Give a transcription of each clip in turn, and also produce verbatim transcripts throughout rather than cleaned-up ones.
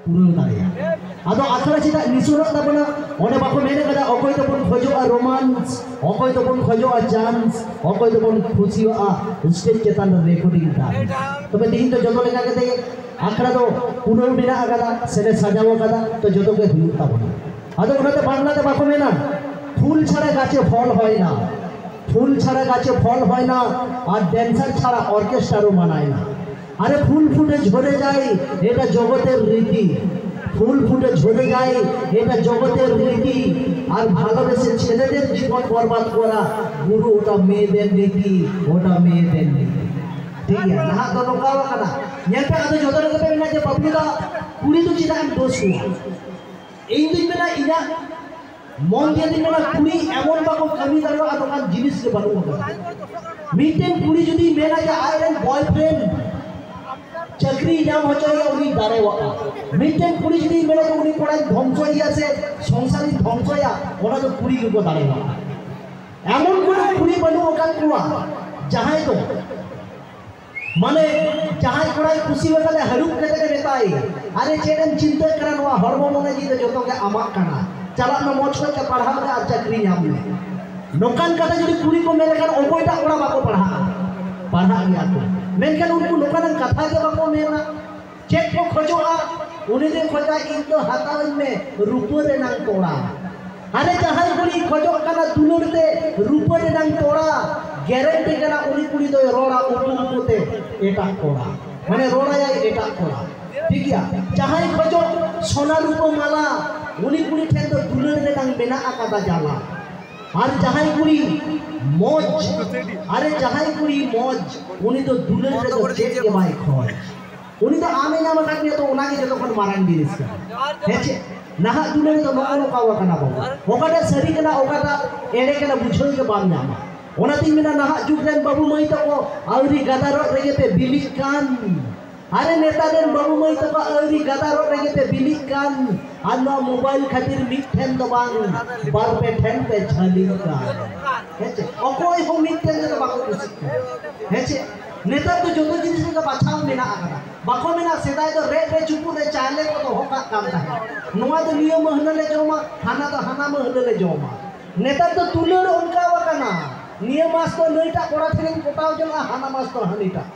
ᱯᱩᱨᱟᱹᱣ ᱫᱟᱲᱮᱭᱟᱜᱼᱟ᱾ ᱟᱫᱚ ᱟᱠᱷᱲᱟ ᱪᱮᱫᱟᱜ ᱱᱤᱥᱩᱱᱚᱜ ᱛᱟᱵᱚᱱᱟ? ᱚᱸᱰᱮ ᱵᱟᱠᱚ ᱢᱮᱱ ᱠᱟᱫᱟ ᱚᱠᱚᱭ ᱫᱚᱵᱚᱱ ᱠᱷᱚᱡᱚᱜᱼᱟ ᱨᱳᱢᱟᱱᱥ, ᱚᱠᱚᱭ ᱫᱚᱵᱚᱱ ᱠᱷᱚᱡᱚᱜᱼᱟ ᱪᱟᱱᱥ, ᱚᱠᱚᱭ ᱫᱚᱵᱚᱱ ᱠᱷᱩᱥᱤᱭᱟᱜᱼᱟ ᱥᱴᱮᱡᱽ ᱪᱮᱛᱟᱱ ᱨᱮ ᱨᱮᱠᱚᱨᱰᱤᱝ ᱫᱟᱱ᱾ ᱛᱚᱵᱮ ᱛᱮᱦᱮᱧ ᱫᱚ ᱡᱚᱛᱚ ᱞᱮᱠᱟ ᱠᱟᱛᱮ ᱟᱠᱷᱲᱟ ᱫᱚ ᱯᱩᱨᱟᱹᱣ ᱢᱮᱱᱟᱜ ᱟᱠᱟᱫᱟ, ᱥᱮᱞᱮ ᱥᱟᱡᱟᱣ ᱟᱠᱟᱫᱟ, ᱛᱚ ᱡᱚᱛᱚ ᱜᱮ ᱦᱩᱭᱩᱜ ᱛᱟᱵᱚᱱᱟ᱾ ᱟᱫᱚ ᱚᱱᱟᱛᱮ ᱵᱟᱝᱞᱟ ᱛᱮ ᱵᱟᱠᱚ ᱢᱮᱱᱟ ফুল ছাড়া গাছে ফল হয় না, ফুল ছাড়া গাছে ফল হয় না, আর ড্যান্সার ছাড়া অর্কেস্ট্রারও মানায় না। আরে ফুল ফুটে ঝরে যায়, এটা জগতের রীতি। ফুল ফুটে ঝরে যায়, এটা জগতের রীতি। আর ভালোবেসে ছেলেদের জীবন বরবাদ করা, গুরু, ওটা মেয়েদের নীতি, ওটা মেয়েদের নীতি। ᱴᱷᱤᱠ ᱜᱮᱭᱟ, ᱱᱟᱦᱟᱜ ᱫᱚ ᱱᱚᱝᱠᱟ ᱟᱠᱟᱱᱟ᱾ ᱧᱮᱞ ᱯᱮ, ᱟᱫᱚ ᱡᱚᱛᱚ ᱦᱚᱲ ᱜᱮᱯᱮ ᱢᱮᱱᱟ ᱡᱮ ᱵᱟᱹᱵᱞᱩ ᱫᱟ ᱠᱩᱲᱤ ᱫᱚ ᱪᱮᱫᱟᱜ ᱮᱢ ᱫᱳᱥ ᱠᱚᱣᱟ? ᱤᱧ ᱫᱩᱧ ᱢᱮᱱᱟ, ᱤᱧᱟᱹᱜ ᱢᱚᱱ ᱫᱤᱭᱮ ᱫᱩᱧ ᱢᱮᱱᱟ, ᱠᱩᱲᱤ ᱮᱢᱚᱱ ᱵᱟᱠᱚ ᱠᱟᱹᱢᱤ ᱫᱟᱲᱮᱭᱟᱜᱼᱟ, ᱱᱚᱝᱠᱟᱱ ᱡᱤᱱᱤᱥ ᱜᱮ ᱵᱟᱹᱱᱩᱜ ᱟᱠᱟᱫᱟ᱾ ᱢᱤᱫᱴᱮᱱ ᱠᱩᱲᱤ ᱡᱩᱫᱤ ᱢᱮᱱᱟ ᱡᱮ ᱟᱡᱨᱮᱱ ᱵᱚᱭᱯᱷᱨᱮᱱᱰ ᱪᱟᱹᱠᱨᱤ ᱧᱟᱢ ᱦᱚᱪᱚᱭᱮᱭᱟ, ᱩᱱᱤ ᱫᱟᱲᱮᱭᱟᱜᱼᱟ᱾ ᱢᱤᱫᱴᱮᱱ ᱠᱩᱲᱤ ᱡᱩᱫᱤ ᱢᱮᱱᱟ ᱡᱮ ᱩᱱᱤ ᱠᱚᱲᱟᱧ ᱫᱷᱚᱝᱥᱚᱭᱮᱭᱟ ᱥᱮ ᱥᱚᱝᱥᱟᱨᱤᱧ ᱫᱷᱚᱝᱥᱚᱭᱟ, ᱚᱱᱟ ᱫᱚ ᱠᱩᱲᱤ ᱜᱮᱠᱚ ᱫᱟᱲᱮᱭᱟᱜᱼᱟ᱾ ᱮᱢᱚᱱ ᱠᱳᱱᱳ ᱠᱩᱲᱤ ᱵᱟᱹᱱᱩᱜ ᱟᱠᱟᱫ ᱠᱚᱣᱟ ᱡᱟᱦᱟᱸᱭ ᱫᱚ ᱢᱟᱱᱮ ᱡᱟᱦᱟᱸᱭ ᱠᱚᱲᱟᱭ ᱠᱩᱥᱤ ᱟᱠᱟᱫᱮ ᱦᱟᱹᱨᱩᱵ ᱠᱟᱛᱮ ᱜᱮ ᱢᱮᱛᱟᱭ, "ᱟᱨᱮ ᱪᱮᱫ ᱮᱢ ᱪᱤᱱᱛᱟᱹᱜ ᱠᱟᱱᱟ, ᱱᱚᱣᱟ ᱦᱚᱲᱢᱚ ᱢᱚᱱᱮ ᱡᱤᱣᱤ ᱫᱚ ᱡᱚᱛᱚ ᱜᱮ ᱟᱢᱟᱜ ᱠᱟᱱᱟ, ᱪᱟᱞᱟᱜ ᱢᱮ ᱢᱚᱡᱽ ᱠᱚᱡ ᱛᱮ ᱯᱟᱲᱦᱟᱣ ᱢᱮ ᱟᱨ ᱪᱟᱹᱠᱨᱤ ᱧᱟᱢ ᱢᱮ᱾" ᱱᱚᱝᱠᱟᱱ ᱠᱟᱛᱷᱟ ᱡᱩᱫᱤ ᱠᱩᱲᱤ ᱠᱚ ᱢᱮᱱ ᱞᱮᱠᱷᱟᱱ ᱚᱠᱚᱭᱴᱟᱜ ᱠᱚᱲᱟ ᱵᱟᱠᱚ ᱯᱟᱲᱦᱟᱜᱼᱟ? ᱯᱟᱲᱦᱟᱜ ᱜᱮᱭᱟ ᱠᱚ᱾ ᱢᱮᱱᱠᱷᱟᱱ ᱩᱱᱠᱩ ᱱᱚᱝᱠᱟᱱᱟᱜ ᱠᱟᱛᱷᱟ ᱜᱮ ᱵᱟᱠᱚ ᱢᱮᱱᱟ᱾ ᱪᱮᱫ ᱠᱚ ᱠᱷᱚᱡᱚᱜᱼᱟ? ᱩᱱᱤ ᱫᱚᱭ ᱠᱷᱚᱡᱟ, "ᱤᱧ ᱫᱚ ᱦᱟᱛᱟᱣᱟᱹᱧ ᱢᱮ ᱨᱩᱯᱟᱹ ᱨᱮᱱᱟᱝ ᱛᱚᱲᱟ᱾" ᱟᱨᱮ ᱡᱟᱦᱟᱸᱭ ᱠᱩᱲᱤ ᱠᱷᱚᱡᱚᱜ ᱠᱟᱱᱟ ᱫᱩᱞᱟᱹᱲ ᱛᱮ ᱨᱩᱯᱟᱹ ᱨᱮᱱᱟᱝ ᱛᱚᱲᱟ, ᱜᱮᱨᱮᱱᱴᱤ ᱠᱟᱱᱟ ᱩᱱᱤ ᱠᱩᱲᱤ ᱫᱚᱭ ᱨᱚᱲᱟ ᱩᱠᱩ ᱩᱠᱩ ᱛᱮ ᱮᱴᱟᱜ ᱠᱚᱲᱟ, ᱢᱟᱱᱮ ᱨᱚᱲᱟᱭᱟᱭ ᱮᱴᱟᱜ ᱠᱚᱲᱟ᱾ ᱴᱷᱤᱠ ᱜᱮᱭᱟ, ᱡᱟᱦᱟᱸᱭ ᱠᱷᱚᱡᱚᱜ ᱥᱚᱱᱟ ᱨᱩᱯᱟᱹ ᱢᱟᱞᱟ, ᱩᱱᱤ ᱠᱩᱲᱤ ᱴᱷᱮᱱ ᱫᱚ ᱫᱩᱞᱟᱹᱲ ᱨᱮᱱᱟᱝ ᱢᱮᱱᱟᱜ ᱟᱠᱟᱫᱟ ᱡᱟᱞᱟ᱾ ᱟᱨ ᱡᱟᱦᱟᱸᱭ ᱠᱩᱲᱤ ᱢᱚᱡᱽ, ᱟᱨᱮ ᱡᱟᱦᱟᱸᱭ ᱠᱩᱲᱤ ᱢᱚᱡᱽ, ᱩᱱᱤ ᱫᱚ ᱫᱩᱞᱟᱹᱲ ᱨᱮᱫᱚ ᱪᱮᱫ ᱜᱮ ᱵᱟᱭ ᱠᱷᱚᱡᱽ᱾ ᱩᱱᱤ ᱫᱚ ᱟᱢᱮ ᱧᱟᱢ ᱟᱠᱟᱫ ᱢᱮᱭᱟ, ᱛᱚ ᱚᱱᱟᱜᱮ ᱡᱚᱛᱚ ᱠᱷᱚᱱ ᱢᱟᱨᱟᱝ ᱡᱤᱱᱤᱥ ᱠᱟᱱᱟ᱾ ᱦᱮᱸ ᱪᱮ? ᱱᱟᱦᱟᱜ ᱫᱩᱱᱤᱭᱟᱹ ᱨᱮᱫᱚ ᱱᱚᱜᱼᱚ ᱱᱚᱝᱠᱟ ᱟᱠᱟᱱᱟ ᱵᱟᱵᱩ, ᱚᱠᱟᱴᱟᱜ ᱥᱟᱹᱨᱤ ᱠᱟᱱᱟ, ᱚᱠᱟᱴᱟᱜ ᱮᱲᱮ ᱠᱟᱱᱟ, ᱵᱩᱡᱷᱟᱹᱣ ᱜᱮ ᱵᱟᱢ ᱧᱟᱢᱟ᱾ ᱚᱱᱟᱛᱤᱧ ᱢᱮᱱᱟ, ᱱᱟᱦᱟᱜ ᱡᱩᱜᱽ ᱨᱮᱱ ᱵᱟᱹᱵᱩ ᱢᱟᱹᱭ ᱛᱟᱠᱚ ᱟᱹᱣᱨᱤ ᱜᱟᱫᱟᱨᱚᱜ ᱨᱮᱜᱮ ᱯᱮ ᱵᱤᱞᱤᱜ ᱠᱟᱱ᱾ ᱟᱨᱮ, ᱱᱮᱛᱟᱨ ᱨᱮᱱ ᱵᱟᱹᱵᱩ ᱢᱟᱹᱭ ᱛᱟᱠᱚ ᱟᱹᱣᱨᱤ ᱜᱟᱫᱟᱨᱚᱜ ᱨᱮᱜᱮ ᱯᱮ ᱵᱤᱞᱤᱜ ᱠᱟᱱ᱾ ᱟᱨ ᱱᱚᱣᱟ ᱢᱳᱵᱟᱭᱤᱞ ᱠᱷᱟᱹᱛᱤᱨ ᱢᱤᱫ ᱴᱷᱮᱱ ᱫᱚ ᱵᱟᱝ, ᱵᱟᱨ ᱯᱮ ᱴᱷᱮᱱ ᱯᱮ ᱡᱷᱟᱹᱞᱤᱜ ᱠᱟᱱ᱾ ᱦᱮᱸ ᱪᱮ? ᱚᱠᱚᱭ ᱦᱚᱸ ᱢᱤᱫ ᱴᱷᱮᱱ ᱛᱮᱫᱚ ᱵᱟᱠᱚ ᱠᱩᱥᱤᱜ ᱠᱟᱱᱟ᱾ ᱦᱮᱸ ᱪᱮ? ᱱᱮᱛᱟᱨ ᱫᱚ ᱡᱚᱛᱚ ᱡᱤᱱᱤᱥ ᱨᱮᱜᱮ ᱵᱟᱪᱷᱟᱣ ᱢᱮᱱᱟᱜ ᱟᱠᱟᱫᱟ᱾ ᱵᱟᱠᱚ ᱢᱮᱱᱟ, ᱥᱮᱫᱟᱭ ᱫᱚ ᱨᱮᱫ ᱨᱮ ᱪᱩᱯᱩᱫ ᱨᱮ ᱪᱟᱣᱞᱮ ᱠᱚ ᱫᱚᱦᱚ ᱠᱟᱱ ᱛᱟᱦᱮᱸᱫ᱾ ᱱᱚᱣᱟ ᱫᱚ ᱱᱤᱭᱟᱹ ᱢᱟᱹᱦᱱᱟᱹ ᱞᱮ ᱡᱚᱢᱟ, ᱦᱟᱱᱟ ᱫᱚ ᱦᱟᱱᱟ ᱢᱟᱹᱦᱱᱟᱹ ᱞᱮ ᱡᱚᱢᱟ᱾ ᱱᱮᱛᱟᱨ ᱫᱚ ᱫᱩᱞᱟᱹᱲ ᱚᱱᱠᱟ ᱟᱠᱟᱱᱟ, ᱱᱤᱭᱟᱹ ᱢᱟᱥ ᱫᱚ ᱱᱟᱹᱭᱴᱟᱜ ᱠᱚᱲᱟ ᱴᱷᱮᱱᱤᱧ ᱯᱚᱴᱟᱣ ᱡᱚᱱᱟᱜᱼᱟ, ᱦᱟᱱᱟ ᱢᱟᱥ ᱫᱚ ᱦᱟᱹᱱᱤᱴᱟᱜ᱾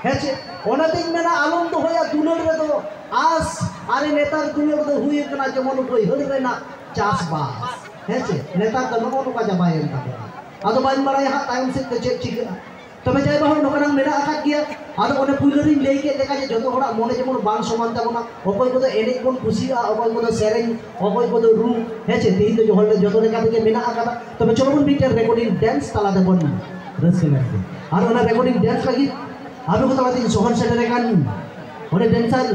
ᱦᱮᱸ ᱪᱮ? ᱚᱱᱟᱛᱤᱧ ᱢᱮᱱᱟ, ᱟᱞᱚᱢ ᱫᱚᱦᱚᱭᱟ ᱫᱩᱞᱟᱹᱲ ᱨᱮᱫᱚ ᱟᱥ᱾ ᱟᱨ ᱱᱮᱛᱟᱨ ᱫᱩᱞᱟᱹᱲ ᱫᱚ ᱦᱩᱭ ᱟᱠᱟᱱᱟ ᱡᱮᱢᱚᱱ ᱵᱟᱹᱭᱦᱟᱹᱲ ᱨᱮᱱᱟᱜ ᱪᱟᱥᱵᱟᱥ᱾ ᱦᱮᱸ ᱪᱮ? ᱱᱮᱛᱟᱨ ᱫᱚ ᱱᱚᱜᱼᱚ ᱱᱚᱝᱠᱟ ᱪᱟᱵᱟᱭᱮᱱ ᱛᱟᱵᱚᱱᱟ᱾ ᱟᱫᱚ ᱵᱟᱹᱧ ᱵᱟᱲᱟᱭᱟ ᱦᱟᱸᱜ ᱛᱟᱭᱚᱢ ᱥᱮᱫ ᱛᱮ ᱪᱮᱫ ᱪᱤᱠᱟᱹᱜᱼᱟ᱾ ᱛᱚᱵᱮ ᱡᱟᱭ ᱵᱟ ᱦᱳᱠ, ᱱᱚᱝᱠᱟᱱᱟᱜ ᱢᱮᱱᱟᱜ ᱟᱠᱟᱫ ᱜᱮᱭᱟ᱾ ᱟᱫᱚ ᱚᱱᱮ ᱯᱩᱭᱞᱩ ᱨᱤᱧ ᱞᱟᱹᱭ ᱠᱮᱫ ᱞᱮᱠᱟ ᱡᱮ ᱡᱚᱛᱚ ᱦᱚᱲᱟᱜ ᱢᱚᱱᱮ ᱡᱮᱢᱚᱱ ᱵᱟᱝ ᱥᱚᱢᱟᱱ ᱛᱟᱵᱚᱱᱟ᱾ ᱚᱠᱚᱭ ᱠᱚᱫᱚ ᱮᱱᱮᱡ ᱵᱚᱱ ᱠᱩᱥᱤᱭᱟᱜᱼᱟ, ᱚᱠᱚᱭ ᱠᱚᱫᱚ ᱥᱮᱨᱮᱧ, ᱚᱠᱚᱭ ᱠᱚᱫᱚ ᱨᱩ᱾ ᱦᱮᱸ ᱪᱮ? ᱛᱮᱦᱮᱧ ᱫᱚ ᱡᱚᱦᱚᱲ ᱡᱚᱛᱚ ᱞᱮᱠᱟ ᱛᱮᱜᱮ ᱢᱮᱱᱟᱜ ᱟᱠᱟᱫᱟ᱾ ᱛᱚᱵᱮ ᱪᱚᱞᱚ ᱵᱚᱱ ᱢᱤᱫᱴᱮᱱ recording dance ᱛᱟᱞᱟ ᱛᱮᱵᱚᱱ ᱨᱟᱹᱥᱠᱟᱹ ᱞᱮᱱᱜᱮ᱾ ᱟᱨ ᱚᱱᱟ recording dance ᱞᱟᱹᱜᱤᱫ ᱟᱵᱚ ᱠᱚ ᱛᱟᱞᱟᱛᱮᱧ ᱥᱚᱦᱚᱨ ᱥᱮᱴᱮᱨ ᱟᱠᱟᱱ ᱚᱸᱰᱮ dancer